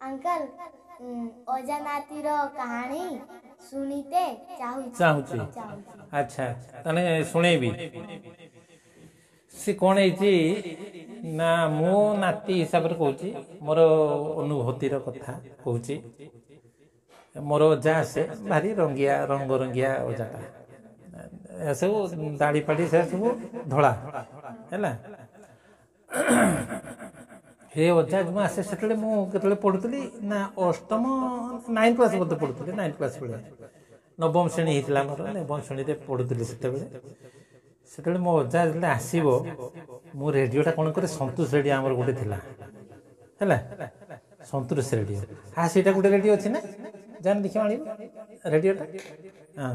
Uncle, ଅଜା ନାତିର କାହାଣୀ ଶୁଣିତେ ଚାହୁଁଛି। ଚାହୁଁଛି। ଆଚ୍ଛା, ତାହେଲେ ଶୁଣେଇବି। ସେ କ'ଣ ହେଇଛି ନା, ମୋ ନାତି ହିସାବରେ କହୁଛି, ମୋର ଅନୁଭୂତିର କଥା କହୁଛି। ମୋର ଅଜା ଆସେ, ଭାରି ରଙ୍ଗିଆ, ରଙ୍ଗରଙ୍ଗିଆ ଅଜାଟା। ଏସବୁ ଦାଢ଼ି ଫାଡ଼ି ସେ ସବୁ ଧଳା ହେଲା। ହେ ଅଜା ମୁଁ ଆସେ, ସେତେବେଳେ ମୁଁ କେତେବେଳେ ପଢ଼ୁଥିଲି ନା, ଅଷ୍ଟମ, ନାଇନ୍ କ୍ଲାସ୍ ବୋଧେ ପଢ଼ୁଥିଲି, ନାଇନ୍ କ୍ଲାସ୍ ଭଳିଆ, ନବମ ଶ୍ରେଣୀ ହେଇଥିଲା ମୋର, ନବମ ଶ୍ରେଣୀରେ ପଢ଼ୁଥିଲି ସେତେବେଳେ। ସେତେବେଳେ ମୋ ଅଜା ଯେତେବେଳେ ଆସିବ, ମୁଁ ରେଡ଼ିଓଟା କ'ଣ କରେ, ସନ୍ତୋଷ ରେଡ଼ିଓ ଆମର ଗୋଟେ ଥିଲା, ହେଲା, ସନ୍ତୋଷ ରେଡ଼ିଓ। ହଁ, ସେଇଟା ଗୋଟେ ରେଡ଼ିଓ ଅଛି ନା, ଜାଣି ଦେଖିବା, ଆଣିବ ରେଡ଼ିଓଟା। ହଁ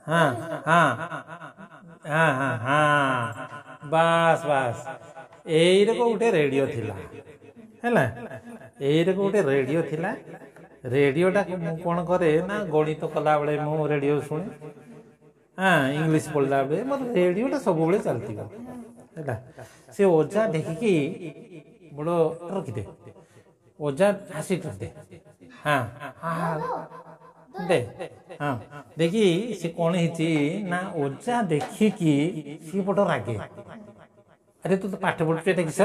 ହଁ ହଁ ହଁ ହଁ ହଁ, ବାସ୍ ବାସ୍, ଏଇରକ ଗୋଟେ ରେଡ଼ିଓ ଥିଲା, ହେଲା, ଏଇରକ ଗୋଟେ ରେଡ଼ିଓ ଥିଲା। ରେଡ଼ିଓଟାକୁ ମୁଁ କ'ଣ କରେ ନା, ଗଣିତ କଲାବେଳେ ମୁଁ ରେଡ଼ିଓ ଶୁଣେ, ହଁ, ଇଂଲିଶ ପଢ଼ିଲା ବେଳେ ମୋର ରେଡ଼ିଓଟା ସବୁବେଳେ ଚାଲିଥିବ, ହେଲା। ସେ ଅଜା ଦେଖିକି ବଡ଼, ରଖିଦେ ଅଜା ଆସି, ରଖିଦେ, ହଁ ହଁ ଦେ, ହଁ। ଦେଖି ସେ କ'ଣ ହେଇଛି ନା, ଅଜା ଦେଖିକି ସିଏ ବଡ଼ ରାଗେ, ଆରେ ତୁ ତ ପାଠ ପଢୁଛୁ, ଏଟା କିସ?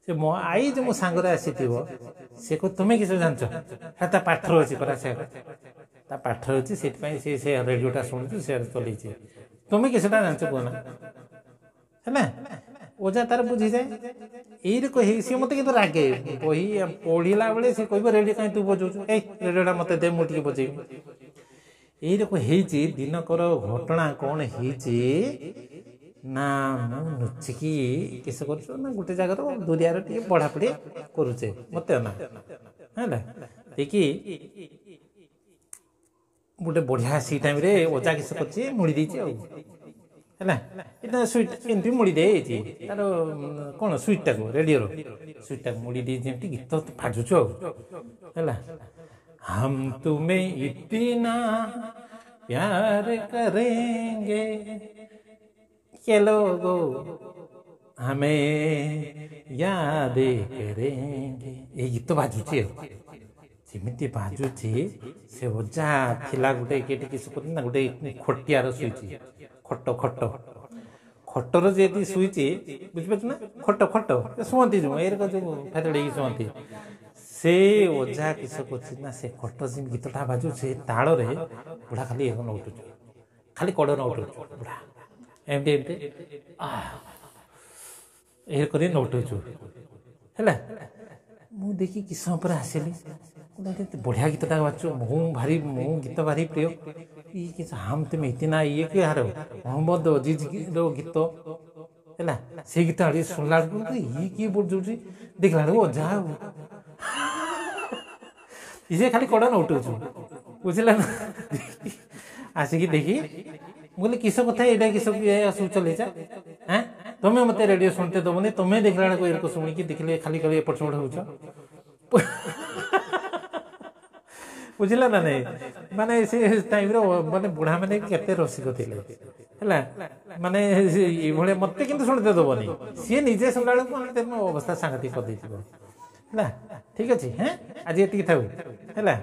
ସେ ମୋ ଆଈ ଯେ ମୋ ସାଙ୍ଗରେ ଆସିଥିବ, ସେ କହ, ତୁମେ କିସ ଜାଣିଛ? ତା ପାଠରେ ଅଛି ପରା, ସେ ତା ପାଠରେ ଅଛି, ସେଥିପାଇଁ ସେ ସେ ରେଡ଼ିଓଟା ଶୁଣୁଛୁ, ସେ ଚଲେଇଛି, ତୁମେ କିସଟା ଜାଣିଛ କୁହନା, ହେଲା। ଓଜା ତାର ବୁଝିଯାଏ। ଏଇରେ କହି ସିଏ ମୋତେ କିନ୍ତୁ ରାଗେ। ବହି ପଢ଼ିଲା ବେଳେ ସେ କହିବ, ରେଡ଼ିଓ କାହିଁ ତୁ ବଜଉଛୁ? ଏଇ ରେଡ଼ିଓଟା ମୋତେ ଦେ, ମୁଁ ଟିକେ ବଜେଇବି। ଏଇରକ ହେଇଛି। ଦିନକର ଘଟଣା କ'ଣ ହେଇଛି ନା, ମୁଁ ଲୁଚିକି କିସ କରୁଛୁ ନା, ଗୋଟେ ଜାଗାରୁ ଦୁରିଆରେ ଟିକେ ପଢ଼ାପଢ଼ି କରୁଛେ, ମୋତେ ନା ହେଲା ଦେଖି ଗୋଟେ ବଢ଼ିଆ ସେଇ ଟାଇମ୍ରେ ଅଜା କିସ କରିଛି, ମୁଡ଼ି ଦେଇଛି ଆଉ, ହେଲା, ଏଇଟା ସୁଇଚ୍ ଏମିତି ମୁଡ଼ି ଦେଇଛି ତାର କ'ଣ ସୁଇଚ୍ଟାକୁ, ରେଡ଼ିଓର ସୁଇଚ୍ଟାକୁ ମୁଡ଼ି ଦେଇଛି, ଯେମିତି ଗୀତ ଫାଜୁଛୁ ଆଉ, ହେଲା, ହମ୍ ତୁମେ ଇତନା ପ୍ୟାର କରେंगे के लोगो हमें याद करेंगे, ଏଇ ଗୀତ ବାଜୁଛି ଆଉ। ଯେମିତି ବାଜୁଛି, ସେ ଅଜା ଥିଲା ଗୋଟେ କେଠି କିସ କରୁଛି ନା, ଗୋଟେ ଖଟିଆର ଶୋଇଛି, ଖଟ ଖଟ ଖଟର ଯେଦି ଶୋଇଛି, ବୁଝିପାରୁଛୁ ନା, ଖଟ ଖଟ ଶୁଅନ୍ତି ଯେଉଁ ଏରକ ଯେଉଁ ଫେତଡ଼ିକି ଶୁଅନ୍ତି। ସେ ଅଜା କିସ କରୁଛି ନା, ସେ ଖଟ ଯେମିତି ଗୀତଟା ବାଜୁଛି ସେ ତାଳରେ ବୁଢ଼ା ଖାଲି ଏକ ନଉଟୁଛୁ, ଖାଲି କଡ଼ ନଉଟୁଛୁ ବୁଢ଼ା, ଏମିତି ଏମିତି ଏ କରି ନଉଟୁଛୁ, ହେଲା। ମୁଁ ଦେଖି କିଛି ସମୟ ପରେ ଆସିଲି, ବଢ଼ିଆ ଗୀତଟା ବାଜୁଛୁ, ମୁଁ ଭାରି, ମୁଁ ଗୀତ ଭାରି ପ୍ରିୟ। ଇଏ କିଛି ହାମ ତୁମେ ଇତିନା, ଇଏ କିଏ ହାର, ମହମ୍ମଦ ଅଜିଜର ଗୀତ, ହେଲା। ସେଇ ଗୀତ ଆଡ଼ି ଶୁଣିଲା ବେଳକୁ ଇଏ କିଏ ବଜଉଛି, ଦେଖିଲା ବେଳକୁ ଅଜା ଆଉ ସିଏ ଖାଲି କଡ଼ ନଉଟୁଛୁ, ବୁଝିଲା ନା। ଆସିକି ଦେଖି ମୁଁ କହିଲି, କିସ କଥା ଏଇଟା, କିସ ସବୁ ଚଲେଇଛ? ହେଁ, ତମେ ମୋତେ ରେଡ଼ିଓ ଶୁଣିତେ ଦେବନି, ତମେ ଦେଖିଲା ବେଳକୁ ଏରକ ଶୁଣିକି ଦେଖିଲେ ଖାଲି ଖାଲି ଏପଟ ସେପଟ ହେଉଛ, ବୁଝିଲା ନା ନାଇଁ? ମାନେ ସେ ଟାଇମ୍ର ମାନେ ବୁଢ଼ାମାନେ କେତେ ରସିକ ଥିଲେ, ହେଲା। ମାନେ ଏଇଭଳିଆ ମୋତେ କିନ୍ତୁ ଶୁଣିତେ ଦେବନି, ସିଏ ନିଜେ ଶୁଣିଲା ବେଳକୁ ମାନେ ଅବସ୍ଥା ସାଂଘାତିକ କରିଦେଇଥିବ, ହେଲା। ଠିକ ଅଛି, ହେଁ, ଆଜି ଏତିକି ଥାଉ, ହେଲା।